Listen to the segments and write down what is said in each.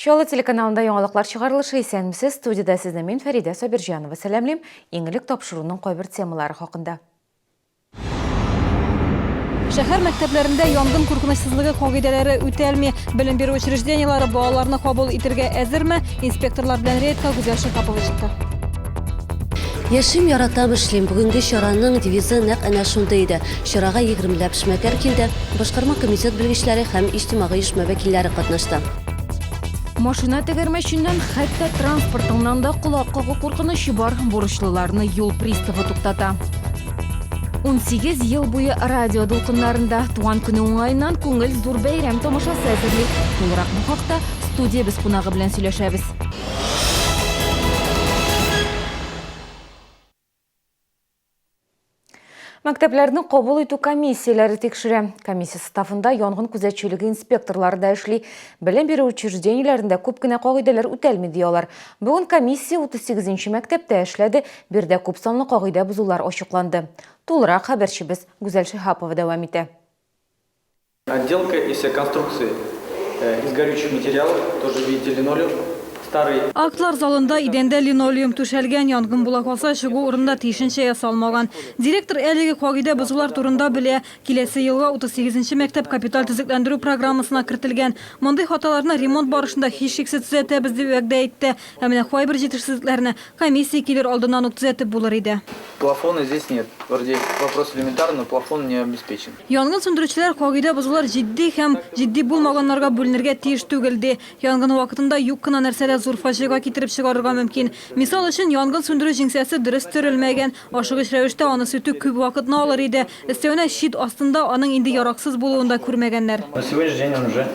Чаллы телеканалында яңалыклар чыгарылышы исәнмесез. Студиядә сезне мин Фәридә Сабирҗанова сәламлим. Иң элек тапшыруның кайбер темалары хакында. Шәһәр мәктәпләрендә янгын куркынычсызлыгы кагыйдәләре үтәлми. Белем бирү учреждениеләре балаларны кабул итергә әзерме? Инспекторлар белән рейдка Гүзәл Шиһапова чыкты. Яшим, яратам, эшлим. Бүгенге чараның девизы нәкъ әнә шундый иде. Чарага егермеләп эшмәкәр килде, башкарма комитет белгечләре һәм иҗтимагый оешма вәкилләре катнашты. Машина тәгәрмәченнән, хәтта транспортыңнан да колак кагу куркынычы бар, бурычлыларны юл приставы туктата. 18 ел буе радио дулкыннарында туган көне уңаеннан күңел зур бәйрәм тамашасы әзерли. Тулырак бу хакта студиябез кунагы белән сөйләшәбез. Мәктәпләрне кабул итү комиссияләре тикшерә. Комиссия составында янгын күзәтчелеге инспекторлары да эшли. Белем бирү учреждениеләрендә күп кенә кагыйдәләр үтәлми, ди алар. Бүген комиссия 38 нче мәктәптә эшләде. Биредә күп санлы кагыйдә бозулар ачыкланды. Тулырак хәбәрчебез Гүзәл Шиһапова дәвам итә. Отделка и все конструкции из горючих материалов, тоже видите линолеум, старый. Актлар залында идәндә линолеум түшәлгән, янгын була калса, чыгу урыны да тиешенчә ясалмаган. Директор әлеге кагыйдә бозулар турында белә. Киләсе елга 38 нче мәктәп капиталь төзекләндерү программасына кертелгән. Мондый хаталарны ремонт барышында һичшиксез төзәтәбез, дип вәгъдә итте. Ә менә кайбер җитешсезлекләрне комиссия килер алдыннан ук төзәтеп булыр иде. Плафона здесь нет. Вроде вопрос элементарный, но плафон не обеспечен. Янгын сүндерүчеләр кагыйдә бозулар җитди һәм җитди булмаганнарга бүленергә тиеш түгел, ди. Янгын вакытында юк кына нәрсә дә зур фаҗига китереп чыгарырга мөмкин. Мисал өчен, янгын сүндерү җиңсәсе дөрес төрелмәгән. Ашыгыч рәвештә аны сүтү күп вакытны алыр иде. Өстәвенә, щит астында аның инде яраксыз булуын да күрмәгәннәр. На сегодняшний день он уже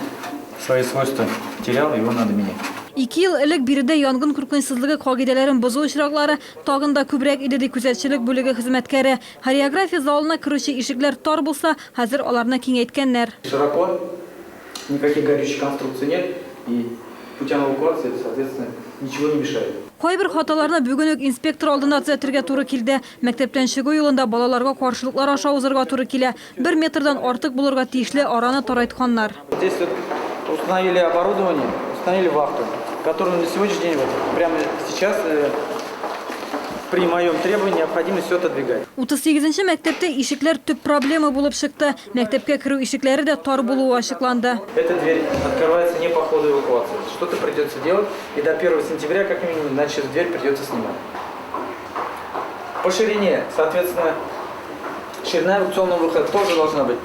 свои свойства терял, его надо менять. Ике ел элек биредә янгын куркынычсызлыгы кагыйдәләрен бозу очраклары тагын да күбрәк иде, ди күзәтчелек бүлеге хезмәткәре. Хореография залына керүче ишекләр тар булса, хәзер аларны киңәйткәннәр. Широко, никаких горючих конструкций нет и путям эвакуации, соответственно, ничего не мешает. Кайбер хаталарны бүген үк инспектор алдында төзәтергә туры килде. Мәктәптән чыгу юлында балаларга каршылыклар аша узырга туры килә. Бер метрдан артык булырга тиешле араны тарайтканнар. Здесь вот установили оборудование, установили вахту, которую на сегодняшний день, вот прямо сейчас, при моем требовании необходимо все отодвигать. 38 нче мәктәптә ишекләр төп проблема булып чыкты. Мәктәпкә керү ишекләре дә тар булуы ачыкланды. Эта дверь открывается не по ходу эвакуации. Что-то придется делать, и до 1 сентября, как минимум, значит, дверь придется снимать. По ширине, соответственно, ширина эвакуационного выхода тоже должна быть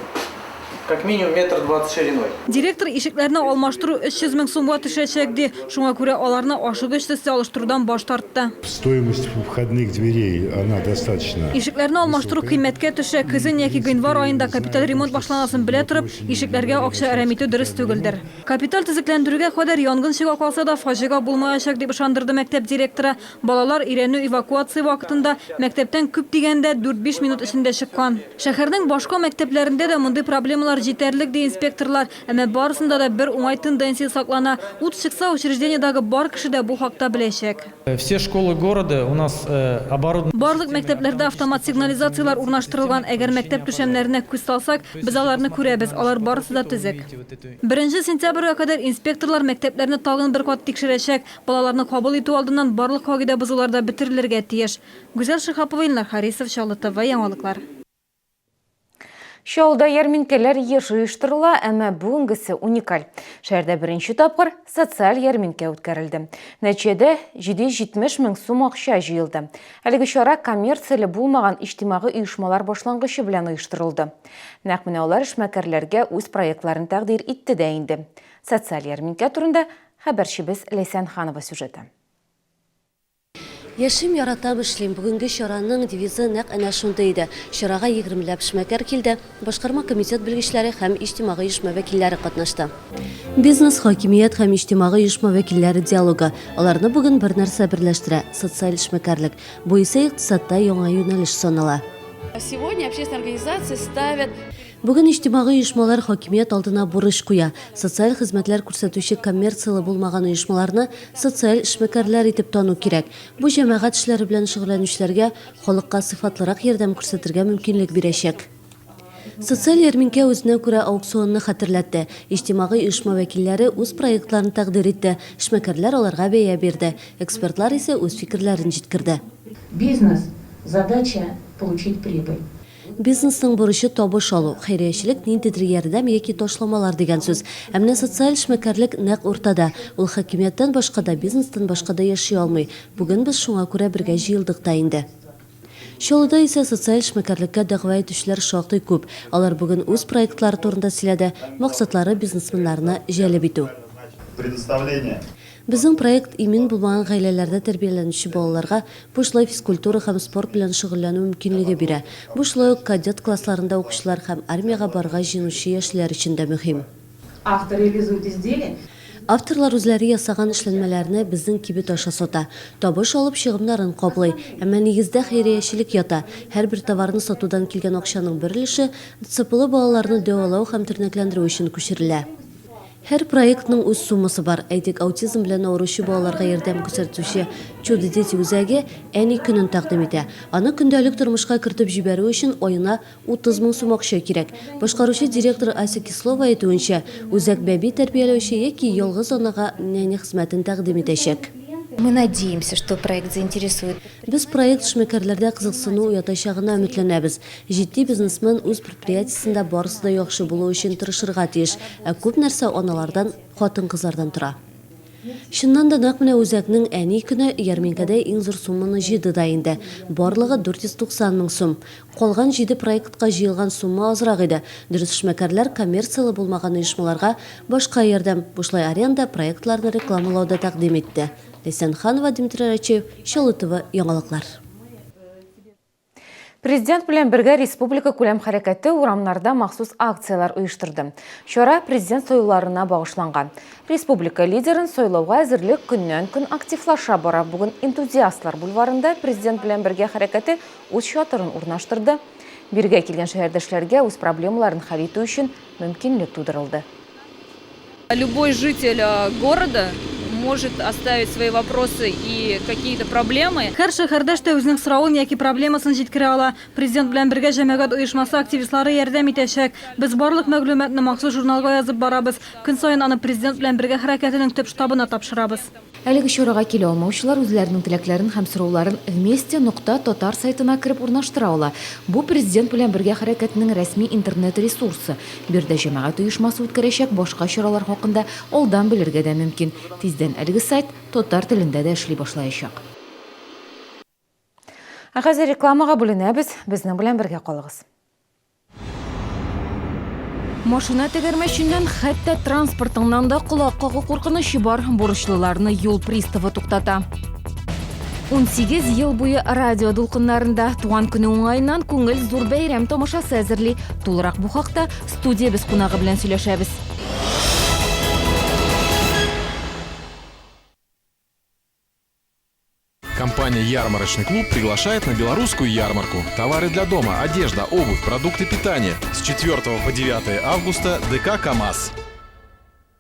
как минимум метр двадцать шириной. Директор ишекләрне алмаштыру 300 мең сумга төшәчәк, ди. Шуңа күрә аларны ашыгыч төстә алыштырудан баш тартты. Стоимость входных дверей, она достаточно. Ишекләрне алмаштыру кыйммәткә төшә. Көзен яки гыйнвар аенда капиталь ремонт башланасын белә торып, ишекләргә акча әрәм итү дөрес түгелдер. Капиталь төзекләндерүгә кадәр янгын чыга калса да, фаҗига булмаячак, дип ышандырды мәктәп директоры. Балалар өйрәнү-эвакуация вакытында мәктәптән күп дигәндә дүрт-биш минут эчендә чыккан. Шәһәрнең башка мәктәпләрендә дә мондый проблемалар җитәрлек, ди инспекторлар. Әмма барысында да бер уңай тенденция саклана, ут чыкса, учреждениедәге бар кеше дә бу хакта беләчәк. Все школы города у нас оборудованы. Барлык мәктәпләрдә автомат сигнализацияләр урнаштырылган. Әгәр мәктәп түшәмнәренә күз салсак, без аларны күрәбез, алар барысы да төзек. Беренче сентябрьгә кадәр инспекторлар мәктәпләрне тагын бер кат тикшерәчәк. Балаларны кабул итү алдыннан барлык кагыйдә бозулар да бетерелергә тиеш. Гүзәл Шиһапова, Илнар Харисов, Чаллы ТВ, яңалыклар. Чаллыда ярминкәләр еш оештырыла, әмма бүгенгесе уникаль. Шәһәрдә беренче тапкыр социаль ярминкә үткәрелде. Нәтиҗәдә 770 мең сум акча җыелды. Әлеге чара коммерцияле булмаган иҗтимагый оешмалар башлангычы белән оештырылды. Нәкъ менә алар эшмәкәрләргә үз проектларын тәкъдир итте дә инде. Социаль ярминкә турында Хәбәрчебез Ләйсән Ханова сюжеты. Яшим, яратам, эшлим. Бүгенге чараның девизы нәкъ әнә шундый иде. Чарага егермеләп эшмәкәр килде, башкарма комитет белгечләре һәм иҗтимагый оешма вәкилләре катнашты. Бизнес, хакимият һәм иҗтимагый оешма вәкилләре диалогы. Аларны бүген бер нәрсә берләштерә, социаль эшмәкәрлек. Бу исә икътисадта яңа юнәлеш санала. Сегодня общественные организации ставят. Бүген иҗтимагый оешмалар хакимият алдына бурыч куя, социаль хезмәтләр күрсәтүче коммерцияле булмаган оешмаларны социаль эшмәкәрләр итеп тану кирәк. Бу җәмәгать эшләре белән шөгыльләнүчеләргә халыкка сыйфатлырак ярдәм күрсәтергә мөмкинлек бирәчәк. Социаль ярминкә үзенә күрә аукционны хәтерләтте. Иҗтимагый оешма вәкилләре үз проектларын тәкъдир итте, эшмәкәрләр аларга бәя бирде, экспертлар исә үз фикерләрен җиткерде. Бизнес, задача, получить прибыль. Бизнесның бурычы, табыш алу. Хәйриячелек ниндидер ярдәм яки ташламалар дигән сүз. Ә менә социаль эшмәкәрлек нәкъ уртада. Ул хакимияттән башка да, бизнестан башка да яши алмый. Бүген без шуңа күрә бергә җыелдык та инде. Чаллыда исә социаль эшмәкәрлеккә дәгъва итүчеләр шактый күп. Алар бүген үз проектлары турында сөйләде, максатлары, бизнесменнарны җәлеп итү. Предоставление. Безнең проект имин булмаган гаиләләрдә тәрбияләнүче балаларга бушлай физкультура һәм спорт белән шөгыльләнү мөмкинлеге бирә. Бу шулай ук кадет классларында укучылар һәм армиягә барырга җыенучы яшьләр өчен дә мөһим. Автор реализует изделие. Авторлар үзләре ясаган эшләнмәләрне безнең кибет аша сата. Табыш алып, чыгымнарын каплый. Әмма нигездә хәйриячелек ята. Һәрбер товарны сатудан килгән акчаның бер өлеше ДЦПлы балаларны дәвалау һәм тернәкләндерү өчен күчерелә. Һәр проектның үз суммасы бар. Әйтик, аутизм белән авыручы балаларга ярдәм күрсәтүче Чудо-дети үзәге Әни көнен тәкъдим итә. Аны көндәлек тормышка кертеп җибәрү өчен аена 30 мең сум акча кирәк. Башкаручы директор Ася Кислова әйтүенчә, үзәк бәби тәрбияләүче яки ялгыз анага няня хезмәтен тәкъдим итәчәк. Мы надеемся, что проект заинтересует. Без проект эшмәкәрләрдә кызыксыну уятачагына өметләнәбез. Җитди бизнесмен үз предприятиесендә барысы да яхшы булу өчен тырышырга тиеш, ә күп нәрсә аналардан, хатын-кызлардан тора. Чыннан да, нәкъ менә үзәкнең Әни көне ярминкәдә иң зур сумманы җыйды да инде. Барлыгы 490 мең сум. Калган җиде проектка җыелган сумма азрак иде. Дөрес, эшмәкәрләр коммерцияле булмаган оешмаларга башка ярдәм, бушлай аренда, проектларны рекламалау да тәкъдим итте. Ләйсән Ханова, Дмитрий Рачеев, Чаллы ТВ, яңалыклар. Президент белән бергә республика күләм хәрәкәте урамнарда махсус акцияләр оештырды. Чара президент сайлауларына багышланган. Республика лидерын сайлауга әзерлек көннән-көн активлаша бара. Бүген Энтузиастлар бульварында президент белән бергә хәрәкәте үз чатырын урнаштырды. Бирегә килгән шәһәрдәшләргә үз проблемаларын хәл итү өчен мөмкинлек тудырылды. Любой житель э, города может оставить свои вопросы и какие-то проблемы. Һәр шәһәрдәш тә үзенең соравын яки проблемасын җиткерә ала. Президент белән бергә җәмәгать оешмасы активистлары ярдәм итәчәк. Без барлык мәгълүматны махсус журналга язып барабыз. Көн саен аны Президент белән бергә хәрәкәтенең төп штабына тапшырабыз. Әлеге чарага килә алмаучылар үзләренең теләкләрен һәм сорауларын Вместе нокта татар сайтына кереп урнаштыра ала. Бу Президент белән бергә хәрәкәтенең рәсми интернет-ресурсы. Биредә җәмәгать оешмасы үткәрәчәк башка чаралар хакында алдан белергә дә мөмкин. Тиздән әлеге сайт татар телендә дә эшли башлаячак. Ә хәзер рекламага бүленәбез, безнең белән бергә калыгыз. Машина тәгәрмәченнән, хәтта транспортыңнан да колак кагу куркынычы бар. Бурычлыларны юл приставы туктата. 18 ел буе радио дулкыннарында туган көне уңаеннан күңел зур бәйрәм тамашасы әзерли. Тулырак бу хакта студиябез кунагы белән сөйләшәбез. Компания «Ярмарочный клуб» приглашает на белорусскую ярмарку. Товары для дома, одежда, обувь, продукты питания. С 4 по 9 августа ДК «КамАЗ».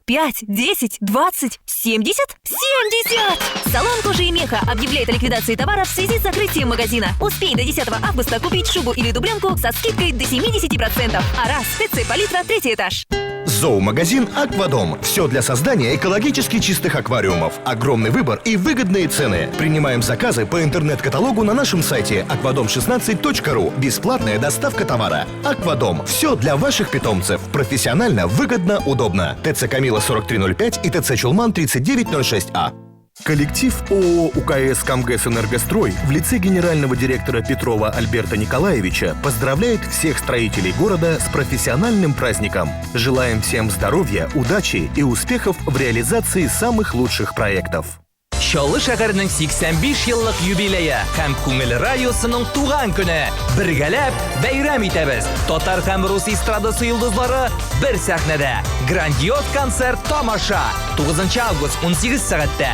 5, 10, 20, 70, 70! Салон кожи и меха объявляет о ликвидации товара в связи с закрытием магазина. Успей до 10 августа купить шубу или дубленку со скидкой до 70%. А раз, ТЦ «Палитра», третий этаж. Зоомагазин «Аквадом». Все для создания экологически чистых аквариумов. Огромный выбор и выгодные цены. Принимаем заказы по интернет-каталогу на нашем сайте akvadom16.ru. Бесплатная доставка товара. «Аквадом». Все для ваших питомцев. Профессионально, выгодно, удобно. ТЦ «Камила» 4305 и ТЦ «Чулман» 3906А. Коллектив ООО «УКС Камгэс Энергострой» в лице генерального директора Петрова Альберта Николаевича поздравляет всех строителей города с профессиональным праздником. Желаем всем здоровья, удачи и успехов в реализации самых лучших проектов. Чаллы шәһәренең 85 еллык юбилее һәм Күңел радиосының туган көне. Бергәләп бәйрәм итәбез. Татар һәм рус эстрадасы йолдызлары бер сәхнәдә. Грандиоз концерт тамаша. 9 август 18 сәгатьтә.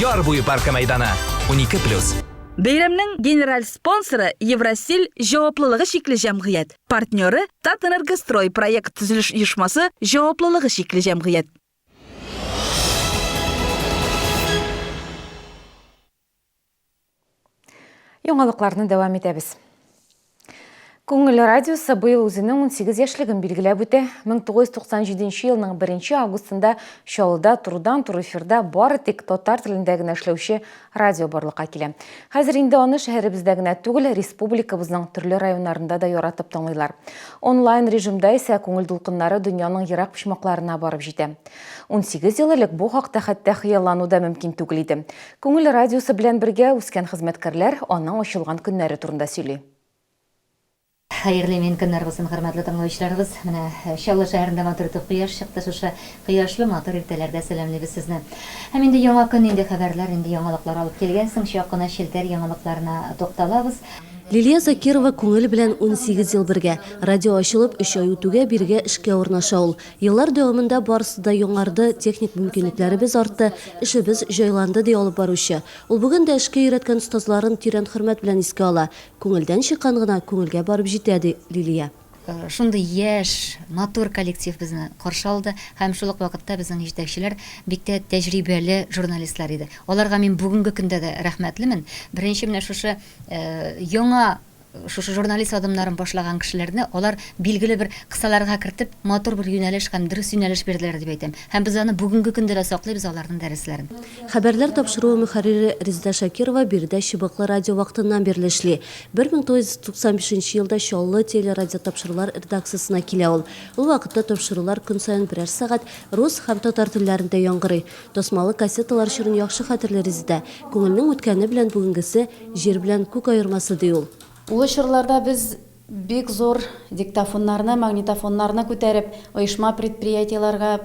Яр буе паркы мәйданы. 12+. Бәйрәмнең генераль спонсоры Евростиль җаваплылыгы чикле җәмгыять, партнеры Татэнергострой проект төзелеш оешмасы җаваплылыгы чикле җәмгыять. Яңалыкларны дәвам итәбез. Күңел радиосы быел үзенең 18 яшьлеген билгеләп үтә. 1997 елның 1 августында Чаллыда турыдан-туры эфирда бары тик татар телендә генә эшләүче радио барлыкка килә. Хәзер инде аны шәһәребездә генә түгел, республикабызның төрле районнарында да яратып тыңлыйлар. Онлайн режимда исә күңел дулкыннары дөньяның ерак почмакларына барып җитә. 18 ел элек бу хакта хәтта хыяллану да мөмкин түгел иде. Күңел радиосы белән бергә үскән хезмәткәрләр аның ачылган көннәре турында сөйли. Хәерле имин көннәр булсын, хөрмәтле тыңлаучыларыбыз. Менә Чаллы шәһәрендә матур итеп кояш чыкты. Шушы кояшлы матур иртәләрдә сәламлибез сезне. Һәм инде яңа көн, нинди хәбәрләр, нинди яңалыклар алып килгәнсең, чак кына челтәр яңалыкларына тукталабыз. Лилия Закирова күңел белән 18 ел бергә. Радио ачылып, өч ай үтүгә бирегә эшкә урнаша ул. Еллар дәвамында барысы да яңарды, техник мөмкинлекләребез артты, эшебез җайланды, ди алып баручы. Ул бүген дә эшкә өйрәткән остазларын тирән хөрмәт белән искә ала. Күңелдән чыккан гына күңелгә барып җитә, ди Лилия. Шундый яшь, матур коллектив безне каршы алды һәм шул ук вакытта безнең җитәкчеләр бик тә тәҗрибәле журналистлар иде. Аларга мин бүгенге көндә дә рәхмәтлемен. Беренче менә шушы яңа шушы журналист адымнарын башлаган кешеләрне алар билгеле бер кысаларга кертеп, матур бер юнәлеш һәм дөрес юнәлеш бирделәр дип әйтәм. Һәм без аны бүгенге көндә дә саклыйбыз аларның дәресләрен. Хәбәрләр тапшыруы мөхәррире Резеда Шакирова биредә чыбыклы радио вакытыннан бирле эшли. 1995 нче елда Чаллы телерадиотапшырулар редакциясенә килә ул. Ул вакытта тапшырулар көн саен берәр сәгать рус һәм татар телләрендә яңгырый. Тасмалы кассеталар чорын яхшы хәтерли Резеда. Күңелнең үткәне белән бүгенгесе, җир белән күк аермасы, ди ул. Ул чорларда без бик зур диктофоннарны, магнитофоннарны күтәреп, оешма-предприятиеләргә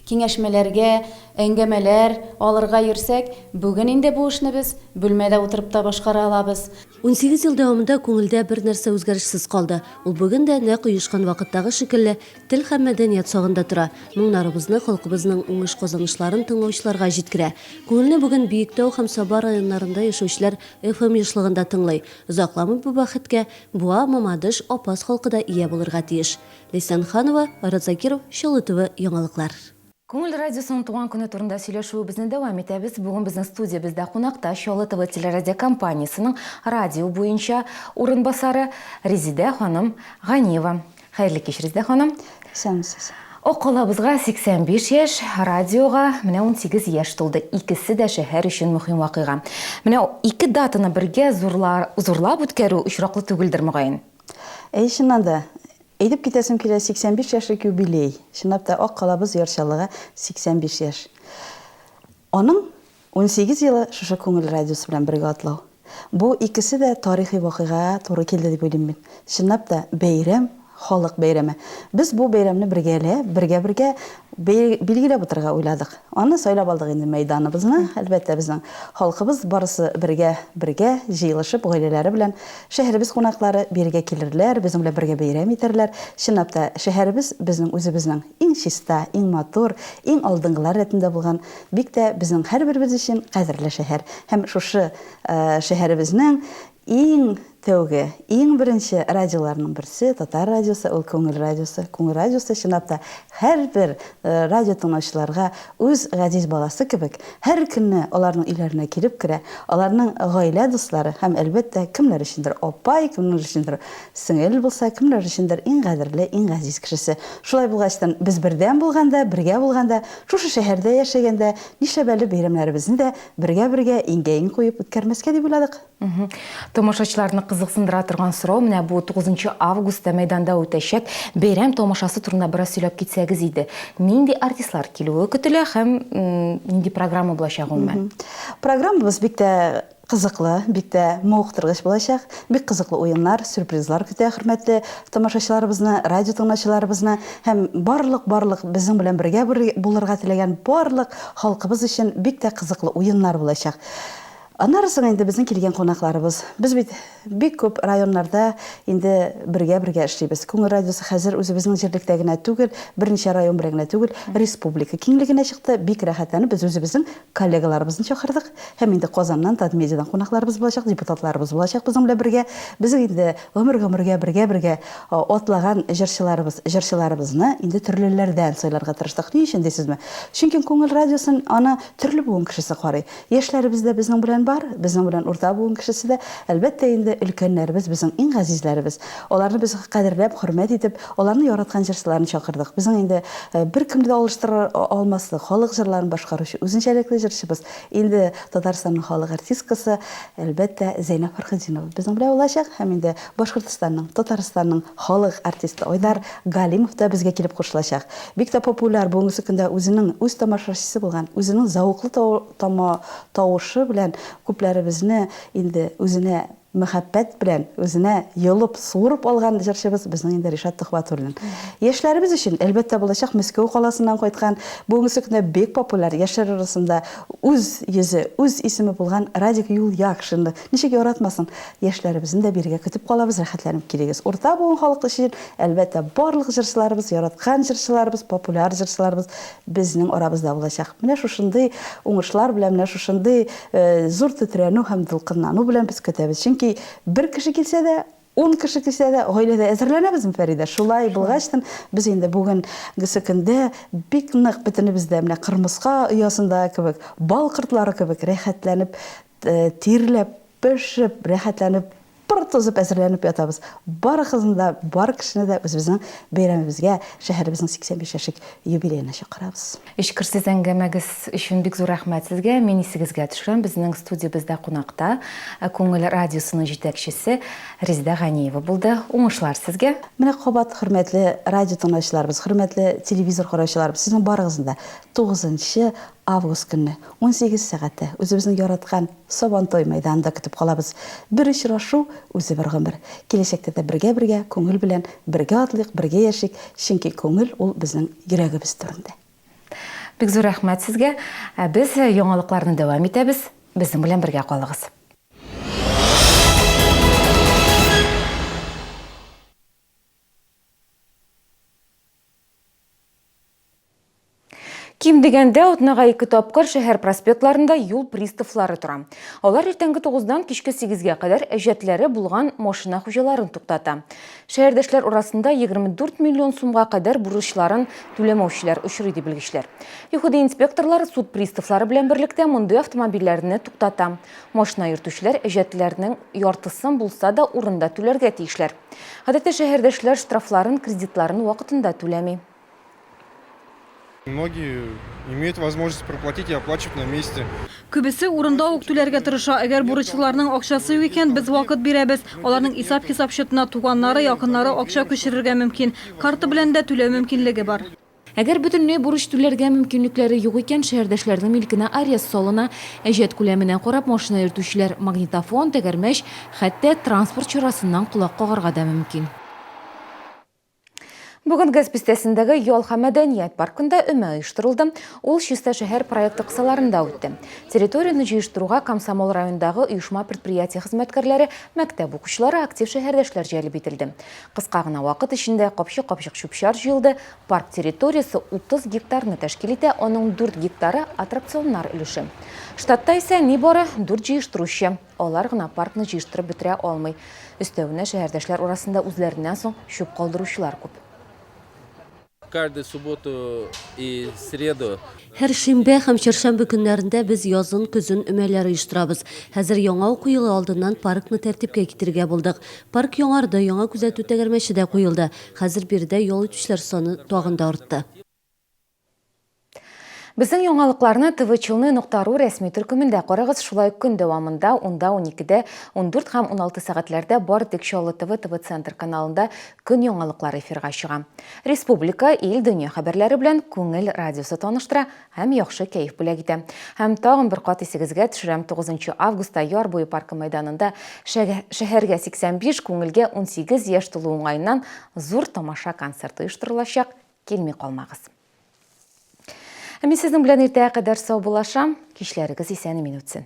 Киңәшмәләргә, әңгәмәләр алырга йөрсәк, бүген инде бу эшне без бүлмәдә утырып та башкара алабыз. 18 ел дәвамында күңелдә бер нәрсә үзгәрешсез калды. Ул бүген дә, нәкъ оешкан вакыттагы шикелле, тел һәм мәдәният сагында тора, моңнарыбызны, халкыбызның уңыш-казанышларын тыңлаучыларга җиткерә. Күңелне бүген Биектау һәм Саба районнарында яшәүчеләр FM ешлыгында тыңлый. Озакламый бу бәхеткә Буа, Мамадыш, Апас халкы да ия булырга тиеш. Ләйсән Ханова, Айрат Закиров, Чаллы ТВ яңалыклар. Күңел радиосының туган көне турында сөйләшүебезне дәвам итәбез. Бүген безнең студиябездә кунакта Чаллы ТВ телерадиокомпаниясенең радио буенча урынбасары Резидә ханым Ганиева. Хәерле кич, Резидә ханым. Исәнмесез. Ак калабызга 85 яшь, радиога менә 18 яшь тулды. Икесе дә шәһәр өчен мөһим вакыйга. Менә ике датаны бергә зурлап үткәрү очраклы түгелдер, мөгаен. Әй, чыннан да, әйтеп китәсем килә, 85 яшьлек юбилей. Чынлап та, Ак калабыз Яр Чаллыга 85 яшь. Аның 18 елы шушы Күңел радиосы белән бергә атлау. Бу икесе дә тарихи вакыйгага туры килде дип уйлыйм мин. Чынлап та, бәйрәм, халык бәйрәме. Без бу бәйрәмне бергәләп, бергә-бергә Билгеләп утырырга уйладык. Аны сайлап алдык инде мәйданыбызны. Әлбәттә, безнең халкыбыз барысы бергә, бергә җыелышып, гаиләләре белән шәһәребез кунаклары бирегә килерләр, безнең белән бергә бәйрәм итәрләр. Чынлап та, шәһәребез безнең үзебезнең иң чиста, иң матур, иң алдынгылар рәтендә булган, бик тә безнең һәрберебез өчен кадерле шәһәр. Һәм шушы шәһәребезнең Иң тәүге, иң беренче радиоларның берсе, татар радиосы, ул Күңел радиосы. Күңел радиосы, чынлап та, һәрбер радио тыңлаучыларга үз газиз баласы кебек, һәр көнне аларның өйләренә килеп керә, аларның гаилә дуслары һәм, әлбәттә, кемнәр өчендер апай, кемнәр өчендер сеңел булса, кемнәр өчендер иң кадерле, иң газиз кешесе. Шулай булгачтын, без бердәм булганда, бергә булганда, шушы шәһәрдә яшәгәндә, нишләп әле бәйрәмнәребезне дә бергә-бергә, иңгә-иң куеп үткәрмәскә дип уйладык. Тамашачыларны кызыксындыра торган сорау, менә бу 9 августта мәйданда үтәчәк бәйрәм тамашасы турында бераз сөйләп китсәгез иде. Нинди артистлар килүе көтелә һәм нинди программа булачак гомумән? Программабыз бик тә кызыклы, бик тә мавыктыргыч булачак. Бик кызыклы уеннар, сюрпризлар көтә хөрмәтле тамашачыларыбызны, радио тыңлаучыларыбызны һәм барлык-барлык безнең белән бергә булырга теләгән барлык халкыбыз өчен бик тә кызыклы уеннар булачак. Аннары соң инде безнең килгән кунакларыбыз. Без бит бик күп районнарда инде бергә-бергә эшлибез. Күңел радиосы хәзер үзебезнең җирлектә генә түгел, берничә район белән генә түгел, республика киңлегенә чыкты. Бик рәхәтләнеп без үзебезнең коллегаларыбызны чакырдык. Һәм инде Казаннан, Татмедиадан кунакларыбыз булачак, депутатларыбыз булачак безнең белән бергә. Безнең инде гомер-гомергә бергә-бергә атлаган җырчыларыбыз, җырчыларыбызны инде төрлеләрдән сайларга тырыштык. Ни өчен дисезме? Чөнки Күңел радиосын аны төрле буын кешесе карый. Яшьләребез дә безнең белән бар. бар, безнең белән урта буын кешесе дә. Әлбәттә инде, өлкәннәребез безнең иң газизләребез. Аларны без кадерләп, хөрмәт итеп, аларны яраткан җырчыларын чакырдык. Безнең инде беркемне дә алыштыра алмаслык халык җырларын башкаручы үзенчәлекле җырчыбыз, инде Татарстанның халык артисткасы, әлбәттә, Зәйнәб Фәрхетдинова безнең белән булачак һәм инде Башкортстанның, Татарстанның халык артисты Айдар Галимов та безгә килеп кушылачак. Бик тә популяр, бүгенгесе көндә үзенең үз тамашачысы булган, үзенең зәвыклы тавышы белән күпләребезне инде үзенә мәхәббәт белән үзенә йолып, суырып алган җырчыбыз безнең инде Ришат Төхвәтуллин. Яшьләребез өчен, әлбәттә, булачак Мәскәү каласыннан кайткан, бүгенгесе көндә бик популяр, яшьләр арасында үз йөзе, үз исеме булган Радик Юлъякшинны ничек яратмасын? Яшьләребезне дә бирегә көтеп калабыз, рәхәтләнеп килегез. Урта буын халкы өчен, әлбәттә, барлык җырчыларыбыз, яраткан җырчыларыбыз, популяр җырчыларыбыз безнең арабызда булачак. Менә шушындый уңышлар белән, менә шушындый зур тетрәнү һәм дулкынлану белән без көтәбез. Чөнки бер кеше килсә дә, ун кеше килсә дә, гаиләдә әзерләнәбезме, Фәридә? Шулай булгачтын, без инде бүгенгесе көндә бик нык бөтенебез дә менә кырмыска оясындагы кебек, бал кортлары кебек рәхәтләнеп, тирләп, пешеп, рәхәтләнеп Пыр тузып әзерләнеп ятабыз. Барыгызны да, бар кешене дә үзебезнең бәйрәмебезгә, шәһәребезнең 85 яшьлек юбилеена чакырабыз. Эчкерсез әңгәмәгез өчен бик зур рәхмәт сезгә. Мин исегезгә төшерәм, безнең студиябездә кунакта Күңел радиосының җитәкчесе Резеда Ганиева булды. Уңышлар сезгә! Менә кабат, хөрмәтле радио тыңлаучыларыбыз, хөрмәтле телевизор караучыларыбыз, сезнең барыгызны да тугызынчы август көнне, 18 сәгатьтә үзебезнең яраткан Сабантой мәйданында көтеп калабыз. Бер очрашу, үзе бер гомер. Киләчәктә дә бергә-бергә, күңел белән бергә атлыйк, бергә яшик, чөнки күңел ул безнең йөрәгебез түрендә. Бик зур рәхмәт сезгә. Ә без яңалыкларны дәвам итәбез. Безнең белән бергә калыгыз. Ким дигәндә, атнага ике тапкыр шәһәр проспектларында юл приставлары тора. Алар иртәнге 9-дан кичке 8-гә кадәр әҗәтләре булган машина хуҗаларын туктата. Шәһәрдәшләр арасында 24 миллион сумга кадәр бурычларын түләмәүчеләр очрый, ди белгечләр. ЮХИДИ инспекторлары суд приставлары белән берлектә мондый автомобильләрне туктата. Машина йөртүчеләр әҗәтләрнең яртысын булса да урында түләргә тиешләр. Гадәттә шәһәрдәшләр штрафларын, кредитларын вакытында түләми. Многие имеют возможность проплатить и оплачивать на месте. Күбесе урында ук түләргә тырыша. Әгәр бурычлыларның акчасы юк икән, без вакыт бирәбез. Аларның исәп-хисап счетына туганнары, якыннары акча күчерергә мөмкин. Карта белән дә түләү мөмкинлеге бар. Әгәр бөтенләй бурыч түләргә мөмкинлекләре юк икән, шәһәрдәшләрнең милкенә арест салына. Әҗәт күләменә карап, машина йөртүчеләр магнитофон, тәгәрмәч, хәтта транспорт чарасыннан колак кагарга да мөмкин. Бүген ГЭС бистәсендәге Ял һәм мәдәният паркында өмә оештырылды. Ул Чиста шәһәр проекты кысаларында үтте. Территорияне җыештыруга Комсомол районындагы оешма-предприятие хезмәткәрләре, мәктәп укучылары, актив шәһәрдәшләр җәлеп ителде. Кыска гына вакыт эчендә капчык-капчык чүп-чар җыелды. Парк территориясе 30 гектарны тәшкил итә, аның 4 гектары, аттракционнар өлеше. Штатта исә нибары дүрт җыештыручы. Алар гына паркны җыештырып бетерә алмый. Өстәвенә, шәһәрдәшләр арасында үзләреннән соң чүп калдыручылар күп. Каждую субботу и среду. Һәр шимбә һәм чәршәмбе көннәрендә без язын-көзен өмәләр оештырабыз. Хәзер яңа уку елы алдыннан паркны тәртипкә китерергә булдык. Парк яңарды, яңа күзәтү тәгәрмәче дә куелды. Хәзер биредә ял итүчеләр саны тагын да артты. Безнең яңалыкларны ТВ-Челны нокта ру рәсми төркемендә карагыз. Шулай ук көн дәвамында унда, уникедә, 14 һәм 16 сәгатьләрдә бары тик Чаллы ТВ, ТВ-Центр каналында көн яңалыклары эфирга чыга. Республика, ил, дөнья хәбәрләре белән Күңел радиосы таныштыра һәм яхшы кәеф бүләк итә. Һәм тагын бер кат исегезгә төшерәм, 9 августта Яр буе паркы мәйданында шәһәргә 85, күңелгә 18 яшь тулу уңаеннан зур тамаша концерты оештырылачак. Килми калмагыз. Ә мин сезнең белән иртәгә кадәр саубуллашам. Кичләрегез исән-имин үтсен.